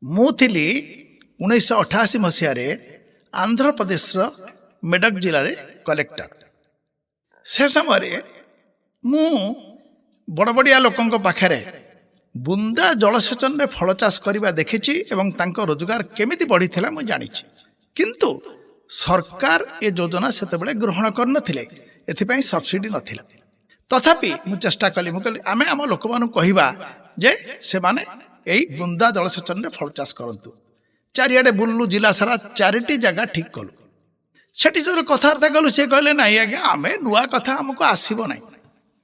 ମୁଁ ଥିଲି 1988 ମସିହାରେ ଆନ୍ଧ୍ରପ୍ରଦେଶର ମେଡକ ଜିଲ୍ଲାରେ କଲେକ୍ଟର। ସେ ସମୟରେ ମୁଁ ବଡ଼ ବଡ଼ିଆ ଲୋକଙ୍କ ପାଖରେ ବୁନ୍ଦା ଜଳସେଚନରେ ଫଳ ଚାଷ କରିବା ଦେଖିଛି ଏବଂ ତାଙ୍କ ରୋଜଗାର କେମିତି ବଢ଼ିଥିଲା ମୁଁ ଜାଣିଛି। କିନ୍ତୁ ସରକାର ଏ ଯୋଜନା ସେତେବେଳେ ଗ୍ରହଣ କରିନଥିଲେ, ଏଥିପାଇଁ ସବସିଡି ନଥିଲା। ତଥାପି ମୁଁ ଚେଷ୍ଟା କଲି। ମୁଁ କହିଲି, ଆମେ ଆମ ଲୋକମାନଙ୍କୁ କହିବା ଯେ ସେମାନେ ଏଇ ବୁନ୍ଦା ଜଳସେଚନରେ ଫଳ ଚାଷ କରନ୍ତୁ। ଚାରିଆଡ଼େ ବୁଲିଲୁ ଜିଲ୍ଲା ସାରା, ଚାରିଟି ଜାଗା ଠିକ୍ କଲୁ। ସେଠି ଯେତେବେଳେ କଥାବାର୍ତ୍ତା କଲୁ, ସେ କହିଲେ, "ନାଇଁ ଆଜ୍ଞା, ଆମେ ନୂଆ କଥା ଆମକୁ ଆସିବ ନାହିଁ।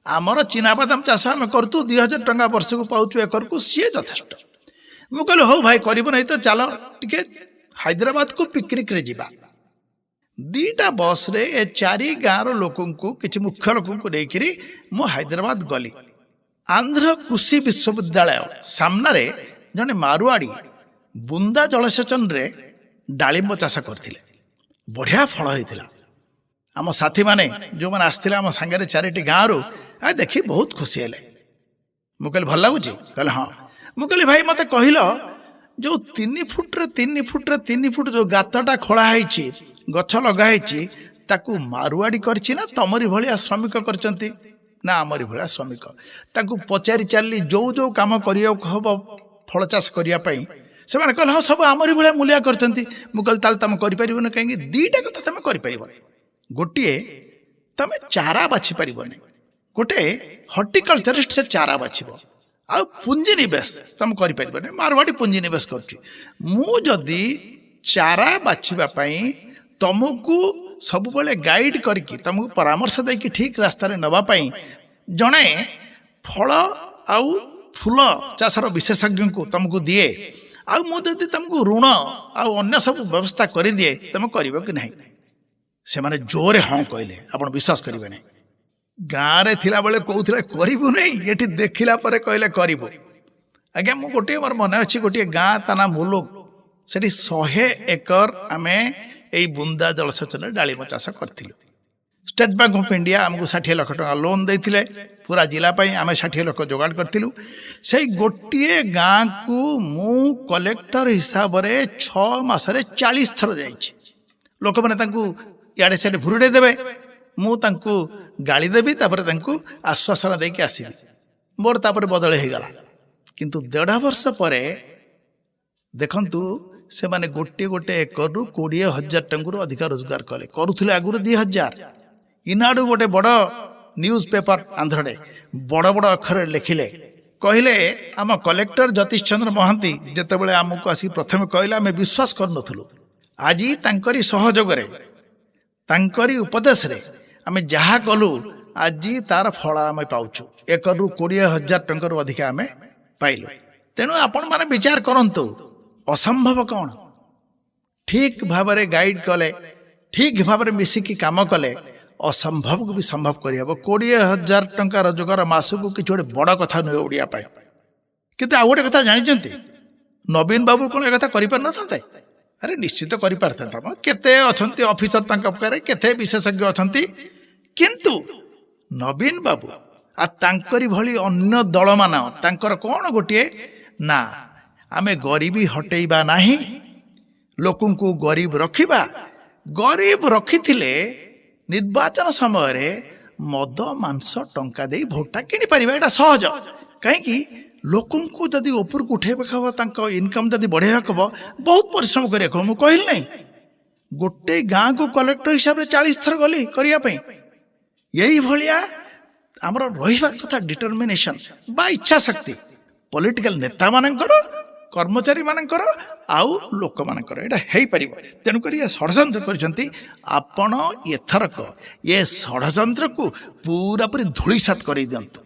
ଆମର ଚିନାବାଦାମ ଚାଷ ଆମେ କରୁଛୁ, 2000 ଟଙ୍କା ବର୍ଷକୁ ପାଉଛୁ ଏକରକୁ, ସିଏ ଯଥେଷ୍ଟ।" ମୁଁ କହିଲି, "ହଉ ଭାଇ, କରିବ ନାହିଁ ତ ଚାଲ ଟିକେ ହାଇଦ୍ରାବାଦକୁ ପିକନିକରେ ଯିବା।" 2ଟା ବସ୍ରେ ଏ ଚାରି ଗାଁର ଲୋକଙ୍କୁ, କିଛି ମୁଖ୍ୟ ଲୋକଙ୍କୁ ନେଇକରି ମୁଁ ହାଇଦ୍ରାବାଦ ଗଲି। ଆନ୍ଧ୍ର କୃଷି ବିଶ୍ୱବିଦ୍ୟାଳୟ ସାମ୍ନାରେ ଜଣେ ମାରୁଆଡ଼ି ବୁନ୍ଦା ଜଳସେଚନରେ ଡାଳିମ୍ବ ଚାଷ କରିଥିଲେ। ବଢ଼ିଆ ଫଳ ହେଇଥିଲା। ଆମ ସାଥୀମାନେ ଯେଉଁମାନେ ଆସିଥିଲେ ଆମ ସାଙ୍ଗରେ ଚାରିଟି ଗାଁରୁ, ଦେଖି ବହୁତ ଖୁସି ହେଲେ। ମୁଁ କହିଲି, "ଭଲ ଲାଗୁଛି?" କହିଲେ, "ହଁ।" ମୁଁ କହିଲି, "ଭାଇ, ମୋତେ କହିଲ, ଯେଉଁ 3 ଫୁଟରେ 3 ଫୁଟରେ 3 ଫୁଟ ଯେଉଁ ଗାତଟା ଖୋଳା ହେଇଛି, ଗଛ ଲଗା ହେଇଛି, ତାକୁ ମାରୁଆଡ଼ି କରିଛି ନା ତମରି ଭଳିଆ ଶ୍ରମିକ କରିଛନ୍ତି?" "ନା, ଆମରି ଭଳିଆ ଶ୍ରମିକ।" ତାକୁ ପଚାରି ଚାଲିଲି, ଯେଉଁ ଯେଉଁ କାମ କରିବାକୁ ହବ ଫଳ ଚାଷ କରିବା ପାଇଁ। ସେମାନେ କହିଲେ, "ହଁ, ସବୁ ଆମରି ଭଳିଆ ମୂଲିଆ କରିଛନ୍ତି।" ମୁଁ କହିଲି, "ତାହେଲେ ତମେ କରିପାରିବନି। କାହିଁକି? 2ଟା କଥା ତମେ କରିପାରିବନି। ଗୋଟିଏ, ତମେ ଚାରା ବାଛି ପାରିବନି। ଗୋଟେ ହର୍ଟିକଲଚରିଷ୍ଟ ସେ ଚାରା ବାଛିବ। ଆଉ ପୁଞ୍ଜି ନିବେଶ ତମେ କରିପାରିବନି, ମାରବାଡ଼ି ପୁଞ୍ଜି ନିବେଶ କରୁଛି। ମୁଁ ଯଦି ଚାରା ବାଛିବା ପାଇଁ ତମକୁ ସବୁବେଳେ ଗାଇଡ୍ କରିକି, ତମକୁ ପରାମର୍ଶ ଦେଇକି ଠିକ୍ ରାସ୍ତାରେ ନେବା ପାଇଁ ଜଣେ ଫଳ ଆଉ ଫୁଲ ଚାଷର ବିଶେଷଜ୍ଞଙ୍କୁ ତମକୁ ଦିଏ, ଆଉ ମୁଁ ଯଦି ତମକୁ ଋଣ ଆଉ ଅନ୍ୟ ସବୁ ବ୍ୟବସ୍ଥା କରିଦିଏ, ତମେ କରିବ କି ନାହିଁ?" ସେମାନେ ଜୋରେ ହଁ କହିଲେ। ଆପଣ ବିଶ୍ୱାସ କରିବେ ନାହିଁ, ଗାଁରେ ଥିଲାବେଳେ କହୁଥିଲେ କରିବୁ ନାହିଁ, ଏଠି ଦେଖିଲା ପରେ କହିଲେ କରିବୁ ଆଜ୍ଞା। ମୁଁ ଗୋଟିଏ, ମୋର ମନେ ଅଛି, ଗୋଟିଏ ଗାଁ, ତା ନାଁ ମୁଲୁକ। ସେଠି 100 ଏକର ଆମେ ଏଇ ବୁନ୍ଦା ଜଳସେଚନରେ ଡାଳିମ୍ବ ଚାଷ କରିଥିଲୁ। ଷ୍ଟେଟ୍ ବ୍ୟାଙ୍କ ଅଫ୍ ଇଣ୍ଡିଆ ଆମକୁ 60 ଲକ୍ଷ ଟଙ୍କା ଲୋନ୍ ଦେଇଥିଲେ ପୁରା ଜିଲ୍ଲା ପାଇଁ। ଆମେ 60 ଲକ୍ଷ ଯୋଗାଡ଼ କରିଥିଲୁ। ସେଇ ଗୋଟିଏ ଗାଁକୁ ମୁଁ କଲେକ୍ଟର ହିସାବରେ 6 ମାସରେ 40 ଥର ଯାଇଛି। ଲୋକମାନେ ତାଙ୍କୁ ଇଆଡ଼େ ସିଆଡ଼େ ଭୁରୁଡ଼େଇ ଦେବେ, ମୁଁ ତାଙ୍କୁ ଗାଳି ଦେବି, ତାପରେ ତାଙ୍କୁ ଆଶ୍ୱାସନା ଦେଇକି ଆସିବି। ମୋର ତାପରେ ବଦଳି ହେଇଗଲା। କିନ୍ତୁ ଦେଢ଼ ବର୍ଷ ପରେ ଦେଖନ୍ତୁ, ସେମାନେ ଗୋଟିଏ ଗୋଟେ ଏକରରୁ 20,000 ଟଙ୍କାରୁ ଅଧିକା ରୋଜଗାର କଲେ, କରୁଥିଲେ ଆଗରୁ 2000। ଇନାଡୁ ଗୋଟେ ବଡ଼ ନ୍ୟୁଜ୍ ପେପର ଆନ୍ଧ୍ରରେ ବଡ଼ ବଡ଼ ଅକ୍ଷରରେ ଲେଖିଲେ, କହିଲେ, "ଆମ କଲେକ୍ଟର ଯତୀଶ ଚନ୍ଦ୍ର ମହାନ୍ତି ଯେତେବେଳେ ଆମକୁ ଆସିକି ପ୍ରଥମେ କହିଲେ, ଆମେ ବିଶ୍ୱାସ କରୁନଥିଲୁ। ଆଜି ତାଙ୍କରି ସହଯୋଗରେ, ତାଙ୍କରି ଉପଦେଶରେ ଆମେ ଯାହା କଲୁ, ଆଜି ତାର ଫଳ ଆମେ ପାଉଛୁ। ଏକରରୁ 20,000 ଟଙ୍କାରୁ ଅଧିକା ଆମେ ପାଇଲୁ।" ତେଣୁ ଆପଣମାନେ ବିଚାର କରନ୍ତୁ, ଅସମ୍ଭବ କ'ଣ? ଠିକ୍ ଭାବରେ ଗାଇଡ୍ କଲେ, ଠିକ୍ ଭାବରେ ମିଶିକି କାମ କଲେ ଅସମ୍ଭବକୁ ବି ସମ୍ଭବ କରିହେବ। 20,000 ଟଙ୍କା ରୋଜଗାର ମାସକୁ କିଛି ଗୋଟେ ବଡ଼ କଥା ନୁହେଁ ଓଡ଼ିଆ ପାଇଁ। କିନ୍ତୁ ଆଉ ଗୋଟେ କଥା ଜାଣିଛନ୍ତି, ନବୀନ ବାବୁ କ'ଣ ଏ କଥା କରିପାରିନଥାନ୍ତେ? ଆରେ, ନିଶ୍ଚିତ କରିପାରିଥାନ୍ତା ମ। କେତେ ଅଛନ୍ତି ଅଫିସର ତାଙ୍କ ପାଖରେ, କେତେ ବିଶେଷଜ୍ଞ ଅଛନ୍ତି। କିନ୍ତୁ ନବୀନ ବାବୁ ଆଉ ତାଙ୍କରି ଭଳି ଅନ୍ୟ ଦଳମାନ, ତାଙ୍କର କ'ଣ ଗୋଟିଏ ନା, ଆମେ ଗରିବୀ ହଟେଇବା ନାହିଁ, ଲୋକଙ୍କୁ ଗରିବ ରଖିବା। ଗରିବ ରଖିଥିଲେ ନିର୍ବାଚନ ସମୟରେ ମଦ, ମାଂସ, ଟଙ୍କା ଦେଇ ଭୋଟଟା କିଣିପାରିବା, ଏଇଟା ସହଜ। କାହିଁକି? ଲୋକଙ୍କୁ ଯଦି ଉପରକୁ ଉଠେଇବାକୁ ହେବ, ତାଙ୍କ ଇନକମ୍ ଯଦି ବଢ଼େଇବାକୁ ହେବ, ବହୁତ ପରିଶ୍ରମ କରିବାକୁ ହେବ। ମୁଁ କହିଲି ନାହିଁ, ଗୋଟେ ଗାଁକୁ କଲେକ୍ଟର ହିସାବରେ 40 ଥର ଗଲି କରିବା ପାଇଁ। ଏଇଭଳିଆ ଆମର ରହିବା କଥା ଡିଟର୍ମିନେସନ୍ ବା ଇଚ୍ଛା ଶକ୍ତି ପଲିଟିକାଲ ନେତାମାନଙ୍କର, କର୍ମଚାରୀମାନଙ୍କର ଆଉ ଲୋକମାନଙ୍କର, ଏଇଟା ହେଇପାରିବ। ତେଣୁକରି ଏ ଷଡ଼ଯନ୍ତ୍ର କରିଛନ୍ତି। ଆପଣ ଏଥରକ ଏ ଷଡ଼ଯନ୍ତ୍ରକୁ ପୁରାପୁରି ଧୂଳିସାତ କରେଇ ଦିଅନ୍ତୁ।